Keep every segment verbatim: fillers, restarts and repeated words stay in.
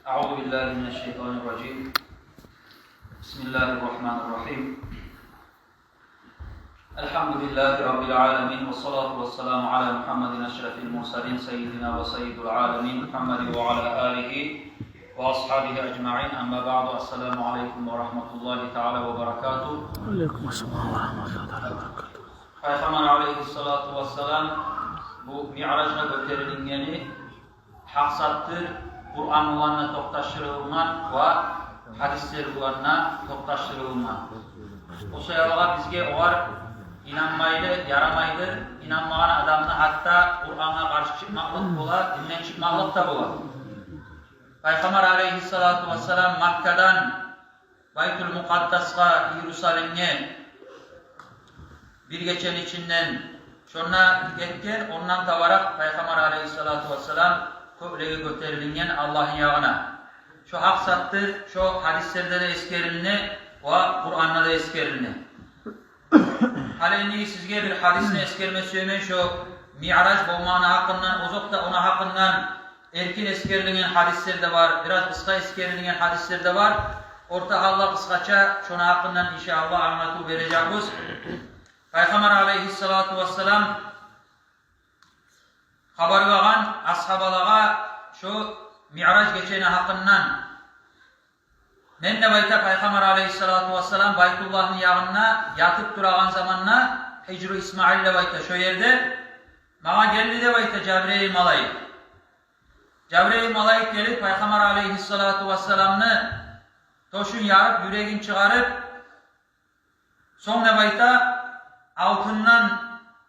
أعوذ بالله من الشيطان الرجيم. بسم الله الرحمن الرحيم. الحمد لله رب العالمين، والصلاة والسلام على محمد أشرف المرسلين سيدنا وسيد العالمين محمد وعلى آله وأصحابه أجمعين. أما بعد، السلام عليكم ورحمة الله تعالى وبركاته. Алейкум ассалам ва рагьматуллагьи ва баракатугь. Пайхаммар алейгьиссалату вассалам бу Миъражгъа гётерилгени гьакъ затдыр, Къуран булан да токъташдырылгъан ва гьадислер булан да токъташдырылгъан. О саялы бизге огъар инанмайлы ярамайдыр, инанмагъан адамны гьатта Къурангъа къаршы чыкъмакълыкъ бола, динден чыкъмакълыкъ да бола. Пайхаммар алейгьиссалату вассалам Маккадан Байтул Мукъаддасгъа, Иерусалимге бир гечени ичинден шонда гетген, ондан табаракъ Пайхаммар алейгьиссалату вассалам кёклеге гётерилген Аллагьны ягъына. Шо гьакъ затдыр, шо гьадислерде де эсгерилине ва Къуранда да эсгерилине. Гьали энни сизге бир гьадисни эсгерме сюемен, шо Миъраж болмагъыны гьакъындан, озокъда, ону гьакъындан эркин эсгерилген гьадислер де бар, бираз къысгъа эсгерилген гьадислер де бар. Орта гьалда къысгъача шону гьакъындан, иншааллагь, англатыв бережекбиз. Пайхаммар алейгьиссалату вассалам хабарлагъан асгьабалагъа шо Миъраж гечени гьакъындан. Мен, деп айта Пайхаммар алейгьиссалату вассалам, Байтуллагьны ягъында ятып турагъан заманда, Гьижру Исмаил деп айта, шо ерде магъа гелди, деп айта, Жабрайыл малайик. Жабрайыл малайик гелип, Пайхаммар алейгьиссалату вассаламны тёшюн ярып, юрегин чыгъарып, сонг, деп айта, алтындан,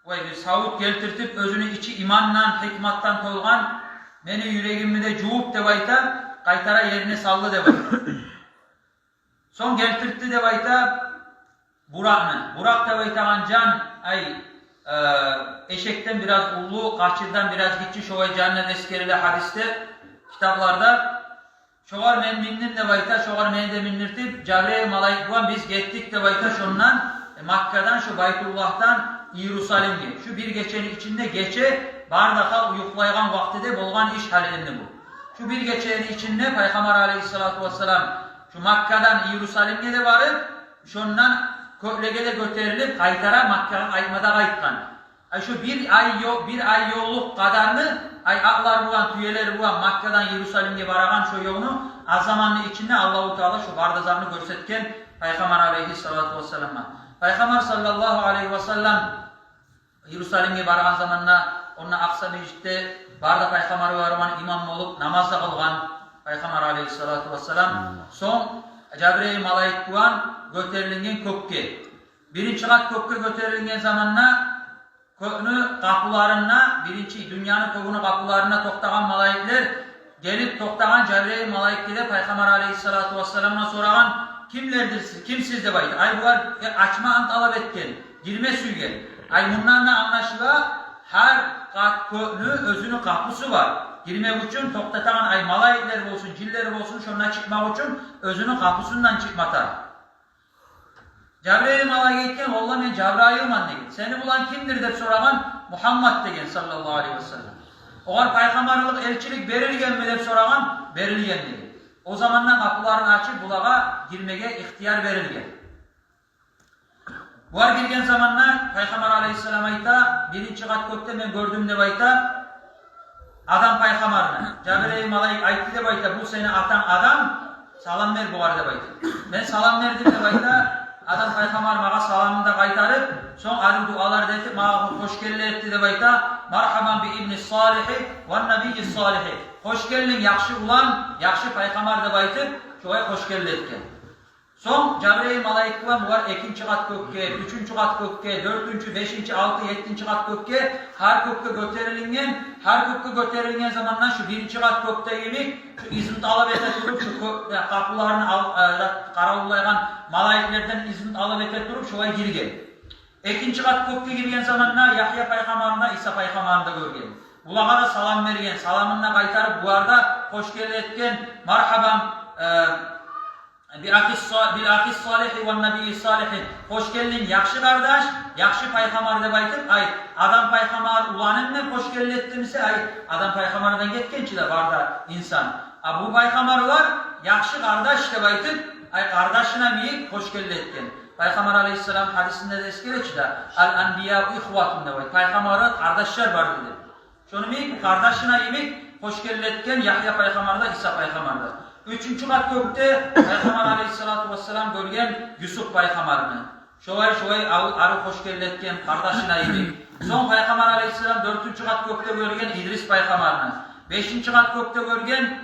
вай, бир савут гелтиртип, оьзюню ичи имандан, гьикматдан толгъан, мени юрегимни де жувуп, деп айта, къайтара ерине салды, деп айта. Сонг гелтиртди, деп айта, Буракъны. Буракъ деп айтагъан жан, ай, э, эшекден бираз уллу, къачырдан бираз гиччи, шолай жан деп эсгериле гьадисде, китапларда. Шогъар мен миндим, деп айта, шогъар мени де миндиртип, Жабрайыл малайик булан биз гетдик, деп айта, шондан, э, Маккадан, шо Байтуллагьдан Иерусалимге. Шу бир гечени ичинде, гече бары да халкъ юхлайгъан вакътиде болгъан иш гьали энни бу. Шу бир гечени ичинде Пайхаммар алейгьиссалату вассалам шу Маккадан Иерусалимге де барып, шондан кёклеге де гётерилип, къайтара Маккагъа къайтма да къайтгъан. Ай, шу бир ай ё-, бир ай ёллукъ къадарны, ай, атлар булан, тюелер булан Маккадан Иерусалимге барагъан шу ёлну аз заманны ичинде Аллагьу Таала шу бары да затны гёрсетген Пайхаммар алейгьиссалату вассаламгъа. Пайхаммар саллаллагьу алейгьи вассалам Иерусалимге баргъан заманда, онда Акъса межитде бары да пайхаммарлар булан имам болуп намаз да къылгъан Пайхаммар алейгьиссалату вассалам. Сонг Жабрайыл малайик булан гётерилген кёкге. Биринчи къат кёкге гётерилген заманда кёкню къапуларында, биринчи дюньяны кёгюню къапуларында токътагъан малайиклер гелип токътагъан, Жабрайыл малайикге де Пайхаммар алейгьиссалату вассаламдан сорагъан: «Кимлердир сиз, кимсиз?» — деп айта. Ай, булар, э, ачмагъын талап этген, гирме сюйген. Ай, мундан да англашыла, гьар къат кёкню оьзюню къапусу бар. Гирмек учун токътатагъан, ай, малайиклер болсун, жинлер болсун, шондан чыкъмакъ учун оьзюню къапусундан чыкъма тарыкъ. Жабрайыл малайик айтгъан: «Валлагь, мен Жабрайылман», — деген. «Сени булан кимдир?» — деп сорагъан. «Мугьаммад», — деген, саллаллагьу алейгьи вассаллам. «Огъар пайхаммарлыкъ, элчилик берилгенми?» — деп сорагъан. «Берилген», — деген. О заманда къапуларын ачып, булагъа гирмеге ихтияр берилген. Булар гирген заманда Пайхаммар алейгьиссалам айта: «Биринчи къат кёкде мен гёрдюм, — деп айта, — Адам пайхаммарны. Жабрайыл малайик айтды, — деп айта, — бу сени атанг Адам, салам бер бугъар», — деп айта. «Мен салам бердим, — деп айта, — Адам пайхаммар магъа саламын да къайтарып, сонг арив дуалар да этип, магъа хош гелди этди, — деп айта, — маргьабан би ибни салигьи ва набийи салигьи. Хош гелдинг, яхшы улан, яхшы пайхаммар», — деп айтып, шолай хош гелди этген. Сонг Жабрайыл малайик булан булар экинчи къат кёкге, уьчюнчю къат кёкге, дёртюнчю, бешинчи, алты, еттинчи къат кёкге, гьар кёкге гётерилинген, гьар кёкге гётерилинген заманда шу биринчи къат кёкде йимик, шу изну талап эте туруп, шу кё-, э, къапуларын ал-, э, къаравуллайгъан малайиклерден изну талап эте туруп, шолай гирген. Экинчи къат кёкге гирген заманда Ягья пайхаммарны, Иса пайхаммарны да гёрген. Булагъа да салам берген, саламын да къайтарып, булар да хош гелди этген, маргьабан, э, «Бил ахис са-, бил ахис салихи ван набийи салихи». Хош гелдинг, яхшы къардаш, яхшы пайхаммар деп айтып, ай, Адам пайхаммар уланын хош гелди этдимсе, ай, Адам пайхаммардан гетген чи де бар да инсан. А бу пайхаммарлар яхшы къардаш деп айтып, ай, къардашына йимик хош гелди этген. Пайхаммар алейгьиссалам гьадисинде де эсгере чи де, «Ал анбияу ихватун» деп айтып, пайхаммарлар къардашлар бар деди. Шону йимик, къардашына йимик хош гелди этген Ягья пайхаммар да, Иса пайхаммар да. Уьчюнчю къат кёкде Пайхаммар алейгьиссалату вассалам гёрген Юсуп пайхаммарны. Шолай, шолай ал-, арив хош гелди этген къардашына йимик. Сонг Пайхаммар алейгьиссалам дёртюнчю къат кёкде гёрген Идрис пайхаммарны. Бешинчи къат кёкде гёрген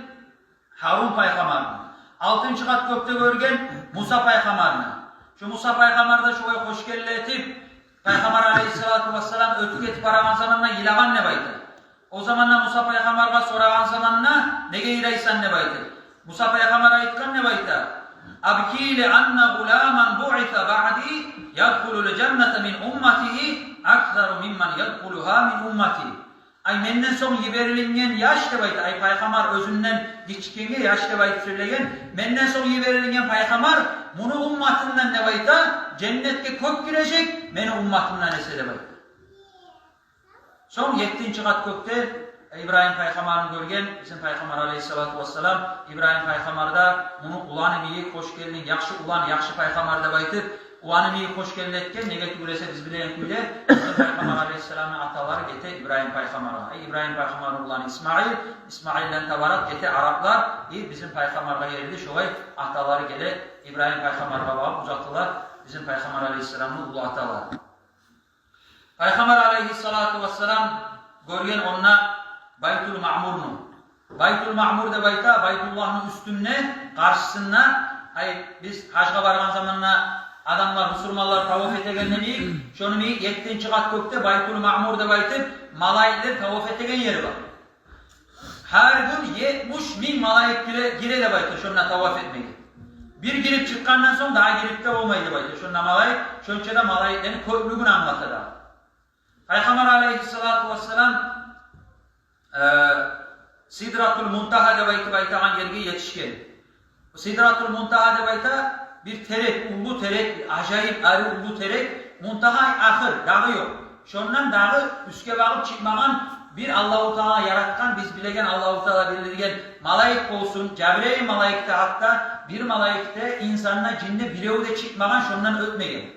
Гьарун пайхаммарны. Алтынчы къат кёкде гёрген Муса пайхаммарны. Шу Муса пайхаммар да шолай хош гелди этип, Пайхаммар алейгьиссалату вассалам оьтюп гетип барагъан заманда йылагъан деп айта. О заманда Муса пайхаммаргъа сорагъан заманда, «Неге йылайсан?» деп айта. Муса пайхаммар айтгъан деп айта: «Абки ли анна гъуламан буиса баъди ядхулул жанната мин умматигьи аксару мимман ядхулугьа мин уммати». Ай, менден сонг йиберилинген яш деп айта, ай, пайхаммар оьзюнден гиччи экенге яш деп айтып сёйлеген, менден сонг йиберилинген пайхаммар муну умматындан деп айта, женнетге кёп гирежек мени умматымдан эсе деп айта. Сонг еттинчи къат кёкде Ибрагьим пайхаммарны гёрген бизин Пайхаммар алейгьиссалату вассалам. Ибрагьим пайхаммар да муну уланы йимик хош гелдинг, яхшы улан, яхшы пайхаммар деп айтып, уланы йимик хош гелди этген. Неге тюгюл эсе биз билеген кюйде бизин Пайхаммар алейгьиссаламны аталары гете Ибрагьим пайхаммаргъа. Э, Ибрагьим пайхаммарны уланы Исмаил, Исмаилден табаракъ гете араплар, э, бизин пайхаммаргъа ерли шолай аталары геле, Ибрагьим пайхаммаргъа багъып узатыла бизин Пайхаммар алейгьиссаламны уллу аталары. Пайхаммар алейгьиссалату вассалам гёрген онда Байтул Маъмурну. Байтул Маъмур деп айта, Байтуллагьны уьстюнде, къаршысында, ай, биз гьажгъа баргъан заманда адамлар, бусурманлар таваф этегенде йимик, шону йимик еттинчи къат кёкде Байтул Маъмур деп айтып, малайиклер таваф этеген ери бар. Гьар гюн етмиш минг малайик гире, гире деп айта шонда таваф этмеге. Бир гирип чыкъгъандан сонг дагъы гирип де болмай деп айта шонда малайик. Шонча да малайиклени кёплюгюн англата дагъы. Пайхаммар алейгьиссалату вассалам, э, Сидратул Мунтагьа деп айтып айтагъан ерге етишген. Сидратул Мунтагьа деп айта бир терек, уллу терек, ажайып арив уллу терек, Мунтагьа ахыр, дагъы ёкъ. Шондан дагъы уьстге багъып чыкъмагъан, бир Аллагьу Таала яратгъан, биз билеген, Аллагьу Таала билдирген малайик болсун, Жабрайыл малайик де, гьатта бир малайик де, инсан да, жин де, бирев де чыкъмагъан, шондан оьтмеген.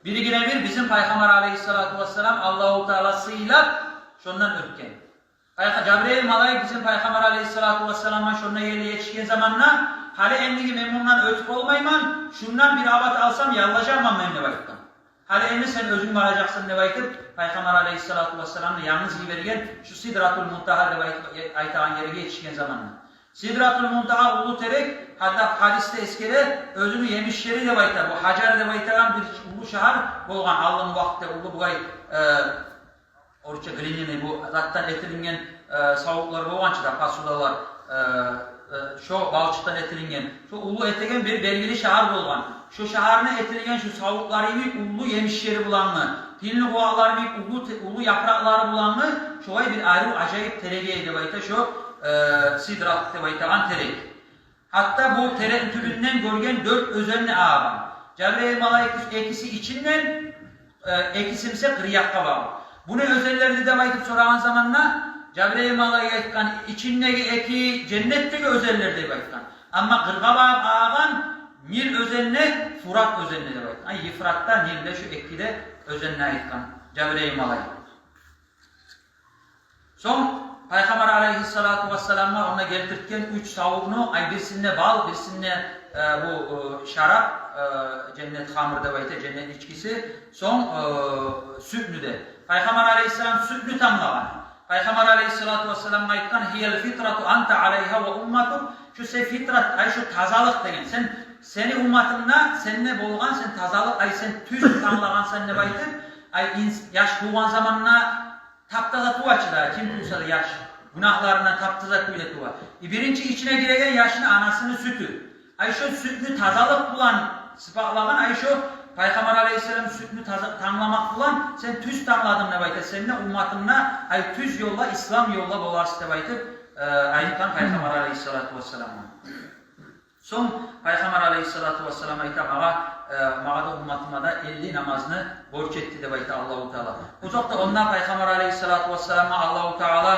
Биригине бир бизин Пайхаммар алейгьиссалату вассалам Аллагьу Таала сыйлап, шондан оьтген. Пайха-, Жабрайыл малайик бизин Пайхаммар алейгьиссалату вассаламгъа шонда ерли етишген заманда, гьали эндиги мен мундан оьтюп болмайман, шундан бир абат алсам, яллажакъман мен деп айтгъан. Гьали энди сен оьзюнг баражакъсан деп айтып, Пайхаммар алейгьиссалату вассаламны янгыз йиберген шу Сидратул Мунтагьа деп айтып, айтагъан ерге етишген заманда. Сидратул Мунтагьа уллу терек, гьатта гьадисде эсгере, оьзюню емишлери деп айта, бу Гьажар деп айтагъан бир уллу шагьар болгъан, алдын вакътиде уллу булай, э, орусча глиняный, бу затдан этилинген, э, савутлар болгъан чы да, посудалар, э, э, шо балчыкъдан этилинген. Шо уллу этеген бир белгили шагьар болгъан. Шо шагьарны этилген шо савутлары йимик уллу емишлери булангъы, тилни къулакълары йимик уллу те-, уллу япыракълары булангъы, шолай бир арив, ажайып терек эди деп айта шо, э, Сидрат деп айтагъан терек. Гьатта бу терекни тюбюнден гёрген дёрт оьзенни агъагъан. Жабрайыл малайик экиси ичинден, э, экиси буса къыр якъгъа багъып. Бу не оьзенлерди деп айтып сорагъан заманда, Жабрайыл малайик айтгъан, ичиндеги эки женнетдеги оьзенлер деп айтгъан. Амма къыргъа багъып агъагъан Нил оьзенни, Фурат оьзенни деп айтгъан. Ай, Евфрат да, Нил де, шу эки де оьзенни айтгъан Жабрайыл малайик. Сонг Пайхаммар алейгьиссалату вассаламгъа онда гелтиртген уьч савутну, ай, бирисинде бал, бирисинде, э, бу, э, шарап, э, женнет хамыр деп айта, женнет ичкиси, сонг, э, сютню де. Пайхаммар алейгьиссалам сютню танглагъан. Пайхаммар алейгьиссалату вассаламгъа айтгъан: «Гьиял фитрату анта алайгьа ва умматук». Шу сен фитрат, ай, шу тазалыкъ деген. Сен, сени умматынгда сенде болгъан, сен тазалыкъ, ай, сен тюз танглагъансан деп айтып, ай, инс-, яш тувгъан заманда таптаза тува чы да, ким тувса да яш, гюнагьларындан таптаза кюйде тува. Э, биринчи ичине гиреген яшны анасыны сютю. Ай, шо сютню тазалыкъ булан сыпатлагъан, ай, шо Пайхаммар алейгьиссалам сютню таза-, тангламакъ булан сен тюз тангладынг деп айта, сен де умматынгда, ай, тюз ёлда, ислам ёлда боларсыз деп айтып, э, айтгъан Пайхаммар алейгьиссалату вассаламгъа. Сонг Пайхаммар алейгьиссалату вассалам айта: «Магъа, э, магъа да, умматыма да элли намазны борч этди», — деп айта Аллагьу Таала. Озокъда, онда Пайхаммар алейгьиссалату вассаламгъа Аллагьу Таала,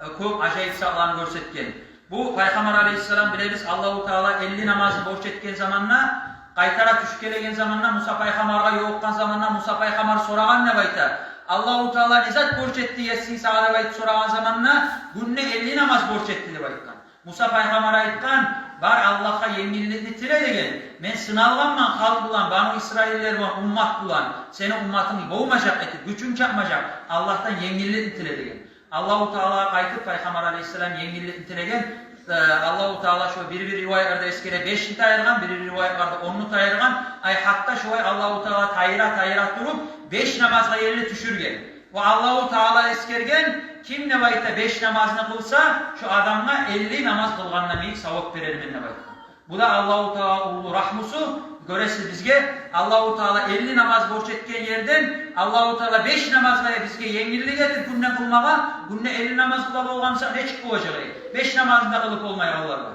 э, кёп ажайып затланы гёрсетген. Бу Пайхаммар алейгьиссалам, билебиз, Аллагьу Таала элли намазны борч этген заманда, къайтара тюшюп гелеген заманда, Муса пайхаммаргъа ёлукъгъан заманда, Муса пайхаммар сорагъан деп айта: «Аллагьу Таала не зат борч этди, есинг, сагъа?» — деп айтып сорагъан заманда, «Гюнде элли намаз борч этди», — деп айтгъан. Муса пайхаммар айтгъан: «Бар, Аллагьгъа енгилликни тиле, — деген. — Мен сыналгъанман халкъ булан, Бану Исраиллер булан, уммат булан. Сени умматынг болмажакъ этип, гючюнг чатмажакъ. Аллагьдан енгилликни тиле», — деген. Аллагьу Таалагъа къайтып, Пайхаммар алейгьиссалам енгилликни тилеген. Э, Аллагьу Таала, шо бир-бир риваятларда эсгере, бешни тайдыргъан, бир-бир риваятларда онну тайдыргъан. Ай, гьатта шолай Аллагьу Таала тайдыра-тайдыра туруп, беш намазгъа ерли тюшюрген. Ва Аллагьу Таала эсгерген: «Ким, — деп айта, — беш намазны къылса, шо адамгъа элли намаз къылгъандан йимик савап берермен», — деп айтгъан. Бу да Аллагьу Таала уллу рагьмусу, гёресиз, бизге. Аллагьу Таала элли намаз борч этген ерден, Аллагьу Таала беш намазгъа бизге енгиллик этип гюнде къылмагъа, гюнде элли намаз къыла болгъан буса, нечик болажакъ эди? Беш намазны да къылып болмайгъанлар бар.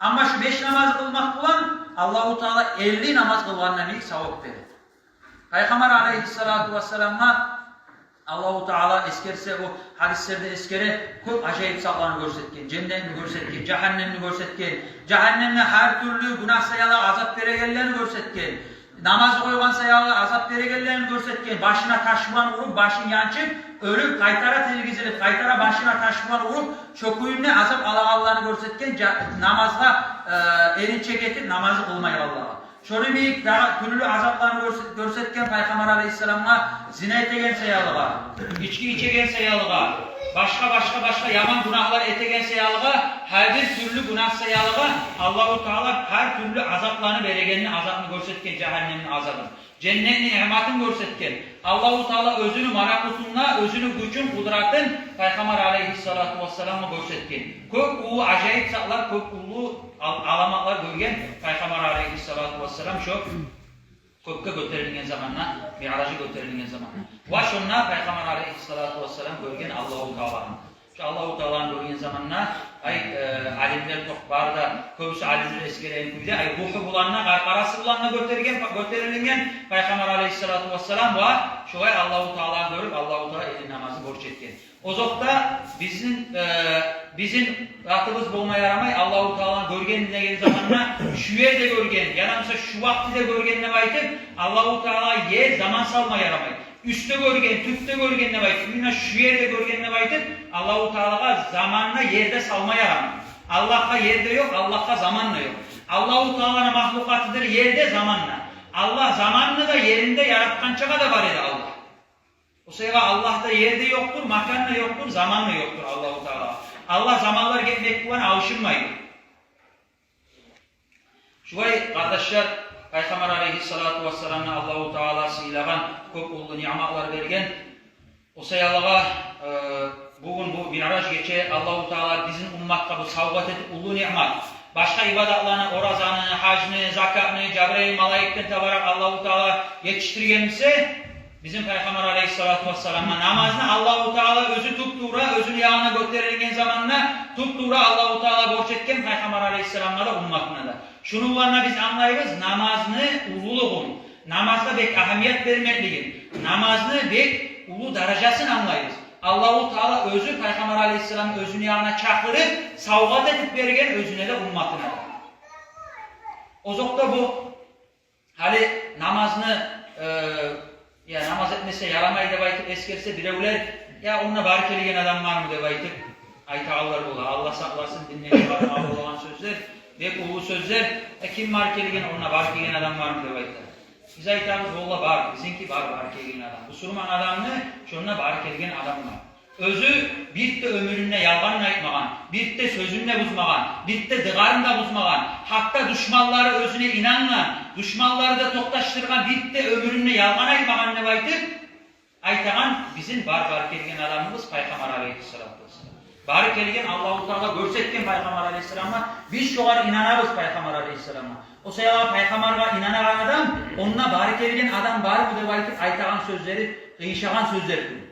Амма шу беш намаз къылмакъ булан Аллагьу Таала элли намаз къылгъандан йимик савап берер. Пайхаммар алейгьиссалату вассаламгъа Аллагьу Таала, эсгерсе, бу гьадислерде эсгере, кёп ажайып затланы гёрсетген. Женнетни гёрсетген, жагьаннемни гёрсетген. Жагьаннемде гьар тюрлю гюнагь саялы азап берегенлерин гёрсетген. Намазны къойгъан саялы азап берегенлерин гёрсетген. Башына таш булан уруп, башын янчып, оьлюп, къайтара тиргизилип, къайтара башына таш булан уруп, шо кюйде азап алагъанларын гёрсетген, жа-, намазгъа, э, эринчек этип, намазны къылмайгъанлагъа. Шону йимик дагъы тюрлю азапланы гёрсе-, гёрсетген Пайхаммар алейгьиссаламгъа, зина этеген саялыгъа, ички ичеген саялыгъа, башгъа, башгъа, башгъа яман гюнагьлар этеген саялыгъа, гьар бир тюрлю гюнагь саялыгъа Аллагьу Таала гьар тюрлю азапланы берегенни, азапны гёрсетген, жагьаннемни азабын. Женнетни ниъматын гёрсетген. Аллагьу Таала оьзюню малакутун да, оьзюню гючюн, къудратын Пайхаммар алейгьиссалату вассаламгъа гёрсетген. Кёп уллу ажайып затлар, кёп уллу ал-, аламатлар гёрген Пайхаммар алейгьиссалату вассалам шо кёкге гётерилген заманда, Миъражгъа гётерилген заманда. Ва шонда Пайхаммар алейгьиссалату вассалам гёрген Аллагьу Тааланы. Шо Аллагьу Тааланы гёрген заманда, ай, э, алимлер токъ бар да, кёбюсю алимлер эсгереген кюйде, ай, ругьу булан да, къаркъарасы булан да гётерген, гётерилинген Пайхаммар алейгьиссалату вассалам, ва шолай Аллагьу Тааланы гёрюп, Аллагьу Таала элли намазны борч этген. Озокъда, бизин, э, бизин затыбыз болма ярамай, Аллагьу Тааланы гёрген деген заманда, шу ерде гёрген, яда буса шу вакътиде гёрген деп айтып, Аллагьу Таала ер, заман салма ярамай. Уьстде гёрген, тюпде гёрген деп айтып, именно шу ерде гёрген деп айтып, Аллагьу Таалагъа заманны, ерни салма ярамай. Аллагьгъа ер де ёкъ, Аллагьгъа заман да ёкъ. Аллагьу Тааланы махлукъатыдыр ер де, заман да. Аллагь заманны да, ерни де яратгъанчагъа да бар эди Аллагь. О саялы Аллагьда ер де ёкъдур, макан да ёкъдур, заман да ёкъдур Аллагьу Таала. Аллагь заманлар гетмек булан алышынмайды. Шулай, къардашлар, Пайхаммар алейгьиссалату вассаламны Аллагьу Таала сыйлагъан, кёп уллу ниъматлар берген. О саялыгъа, э, бугюн бу Миъраж гече Аллагьу Таала бизин умматгъа бу савгъат этип уллу ниъмат. Башгъа ибадатланы, оразаны, гьажны, закатны Жабрайыл малайикден табаракъ Аллагьу Таала етишдирген буса, бизин Пайхаммар алейгьиссалату вассаламгъа намазны Аллагьу Таала оьзю туп-тувра, оьзюню янына гётерилген заманда туп-тувра Аллагьу Таала борч этген Пайхаммар алейгьиссаламгъа да, умматына да. Шуну булан да биз англайбыз намазны уллулугъун, намазгъа бек агьамият бермеклигин, намазны бек уллу даражасын англайбыз. Аллагьу Таала оьзю Пайхаммар алейгьиссаламны оьзюню янына чакъырып, савгъат этип берген оьзюне де, умматына да. Озокъда, бу гьали намазны, э, я намаз этмесе ярамай деп айтып эсгерсе, биревлер: «Я, онда бары гелген адам бармы?» — деп айтып айтагъанлар бола. Аллагь сакъласын, динден чыгъарма болагъан сёзлер, бек уллу сёзлер. «Э, ким бары гелген, онда бары гелген адам бармы?» — деп айта. Биз айтабыз: «Валлагь, бар, бизинки бар, бары гелген адам. Бусурман адамны шонда бары гелген адам бар». Оьзю бир де оьмюрюнде ялгъан да айтмагъан, бир де сёзюн де бузмагъан, бир де дыгъарын да бузмагъан, гьатта душманлары оьзюне инангъан, душманлары да токъташдыргъан, бир де оьмюрюнде ялгъан айтмагъан деп айтып, айтагъан бизин бар, бары гелген адамыбыз Пайхаммар алейгьиссалату вассалам. Бары гелген, Аллагьу Таала гёрсетген Пайхаммар алейгьиссаламгъа, биз шогъар инанабыз, Пайхаммар алейгьиссаламгъа. О саялы Пайхаммаргъа инанагъан адам, онда бары гелген адам бармы деп айтып айтагъан сёзлери къыйышагъан сёзлер тюгюл.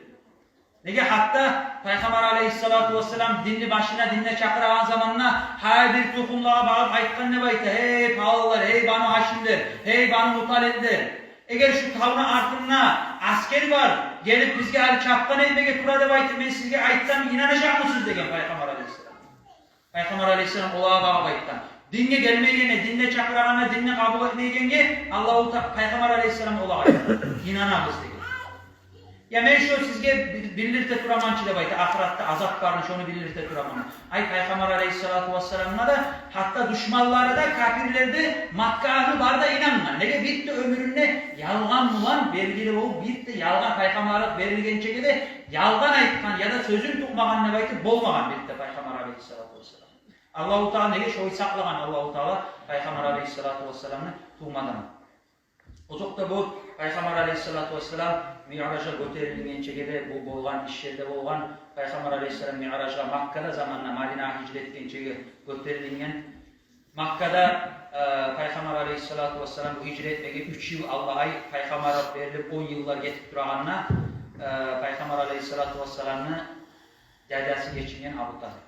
Неге, гьатта Пайхаммар алейгьиссалату вассалам динни башына, динге чакъырагъан заманда, гьар бир тухумлагъа багъып айтгъан деп айта: «Гьей паланлар, гьей Бану Гьашимлер, гьей Бану Муталиплер, эгер шу тавну артында асгер бар, гелип бизге гьали чапгъын этмеге тура деп айтып, мен сизге айтсам, инанажакъмысыз?» — деген Пайхаммар алейгьиссалам. Пайхаммар алейгьиссалам олагъа багъып айтгъан. Динге гелмейгенге, динге чакъырагъанына, динни къабул этмейгенге Аллагьу Та-, Пайхаммар алейгьиссалам олагъа айтгъан: «Инанабыз», — деген. Я мен шо сизге бил-, билдирте тураман чы деп айта, ахыратда азап барын, шону билдирте тураман. Ай, Пайхаммар алейгьиссалату вассаламгъа да, гьатта душманлары да, капирлер де, Макка агьлю бары да инангъан. Неге, бир де оьмюрюнде ялгъан булан белгили болуп, бир де ялгъан, пайхаммарлыкъ берилгенчеге де ялгъан айтгъан яда сёзюн тутмагъан деп айтып болмагъан бир де Пайхаммар алейгьиссалату вассалам. Аллагьу Таала неге шолай сакълагъан, Аллагьу Таала, Пайхаммар алейгьиссалату вассаламны тувмадан. Озокъда, бу Пайхаммар алейгьиссалату вассалам Миъражгъа гётерилгенчеге де, бу болгъан ишлер де болгъан. Пайхаммар алейгьиссалам Миъражгъа Маккада заманда, Мадинагъа гьижрет этгенчеге гётерилинген. Маккада, э, Пайхаммар алейгьиссалату вассалам бу гьижрет этмеге уьч йыл алда, ай, пайхаммарлыкъ берилип, он йыллар гетип турагъанда, э, Пайхаммар алейгьиссалату вассаламны дядясы гечинген, Абу Талип.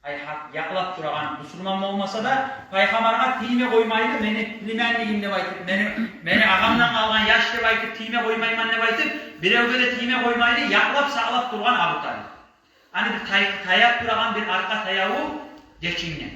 Ай, гьакъ якълап турагъан, бусурман болмаса да, Пайхаммаргъа тийме къоймайлы, мени племяннигим деп айтып, мени, мени агъамдан къалгъан яш деп айтып, тийме къоймайман деп айтып, биревге де тийме къоймайлы, якълап-сакълап тургъан Абу Талип. Гьали бир тай-, таяп турагъан бир аркъа таяву гечинген.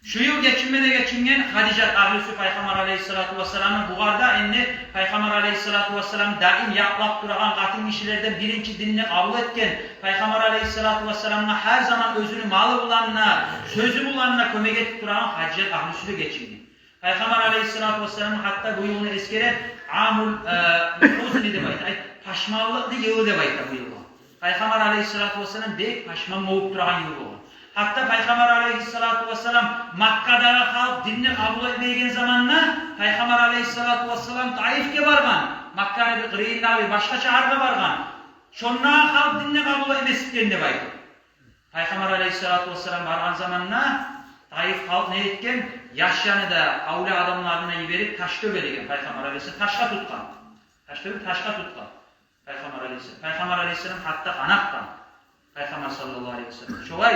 Шу йыл гечинме де гечинген Хадижат агьлюсю Пайхаммар алейгьиссалату вассаламны. Бугъар да энни Пайхаммар алейгьиссалату вассалам даим якълап турагъан къатын гишилерден, биринчи динни къабул этген, Пайхаммар алейгьиссалату вассаламгъа гьар заман оьзюню малы булан да, сёзю булан да кёмек этип турагъан Хадижат агьлюсю де гечинген. Пайхаммар алейгьиссалату вассалам гьатта бу йылны эсгере, амул, э, хузни деп айта, ай, пашманлыкъны йылы деп айта бу йылгъа. Пайхаммар алейгьиссалату вассалам бек пашман болуп турагъан йыл болгъан. Гьатта Пайхаммар алейгьиссалату вассалам Маккадагъы халкъ динни къабул этмейген заманда, Пайхаммар алейгьиссалату вассалам Таифге баргъан, Макканы бир къырыйындагъы бир башгъа шагьаргъа баргъан. Шондагъы халкъ динни къабул этмескен деп айтып. Пайхаммар алейгьиссалату вассалам баргъан заманда Таиф халкъ не этген? Яшланы да, авлия адамларын да йиберип, таш тёбе деген Пайхаммар алейгьиссалам, ташгъа тутгъан. Таш тёбе, ташгъа тутгъан. Пайхаммар алейгьиссалам. Пайхаммар алейгьиссалам гьатта къанатгъан. Пайхаммар саллаллагьу алейгьи вассалам. Шолай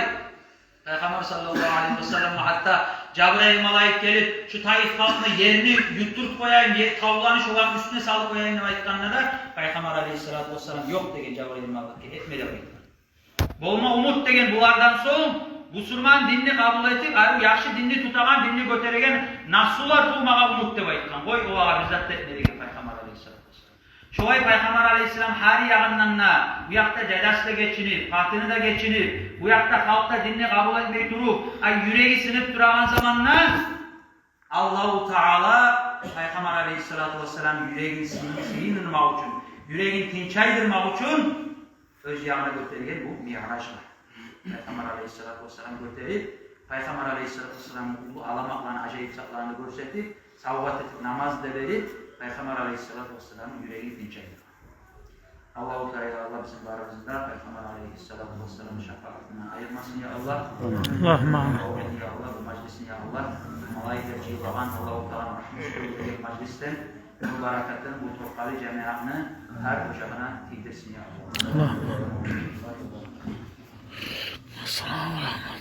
Пайхаммар саллаллагьу алейгьи вассаламгъа гьатта Жабрайыл малайик гелип, шу Таиф халкъны ерни ютдуртуп къояйым, е-, тавланы шоланы уьстюне салып къояйым деп айтгъанда да, Пайхаммар алейгьиссалату вассалам: «Ёкъ, — деген Жабрайыл малайикге, — этме», — деп айтгъан. «Болма умут, — деген, — булардан сонг бусурман динни къабул этип, арив яхшы динни тутагъан, динни гётереген наслулар тувмагъа умут», — деп айтгъан. «Къой, олагъа бир зат да этме», — деген Пайхаммар алейгьиссалату вассалам. Шолай Пайхаммар алейгьиссалам гьар ягъындан да, бу якъда дядясы да гечинип, къатыны да гечинип, бу якъда халкъ да динни къабул этмей туруп, ай, юреги сынып турагъан заманда, Аллагьу Таала Пайхаммар алейгьиссалату вассалам юрегин сый-, сыйындырмакъ учун, юрегин тынчайдырмакъ учун оьз ягъына гётерген бу Миъражгъа. Пайхаммар алейгьиссалату вассалам гётерип, Пайхаммар алейгьиссалату вассалам уллу аламатланы, ажайып затланы гёрсетип, савгъат этип, намаз да берип, Пайхаммар алейгьиссалату вассаламны юрегин тынчайдыргъан. Аллагьу Таала, Аллагь бизин барыбызны да Пайхаммар алейгьиссалату вассаламны шапаатындан айырмасын, я Аллагь. Аллагьумма амин. Амин, я Аллагь. Бу мажлисни, я Аллагь, малайиклер жыйылгъан, Аллагьу Тааланы рагьмусу гёрюлген мажлисден, бу баракатын бу торкъалы жамиятны гьар ожагъына тийдирсин, я Аллагь. Аллагьумма амин. Ассаламу алейкум.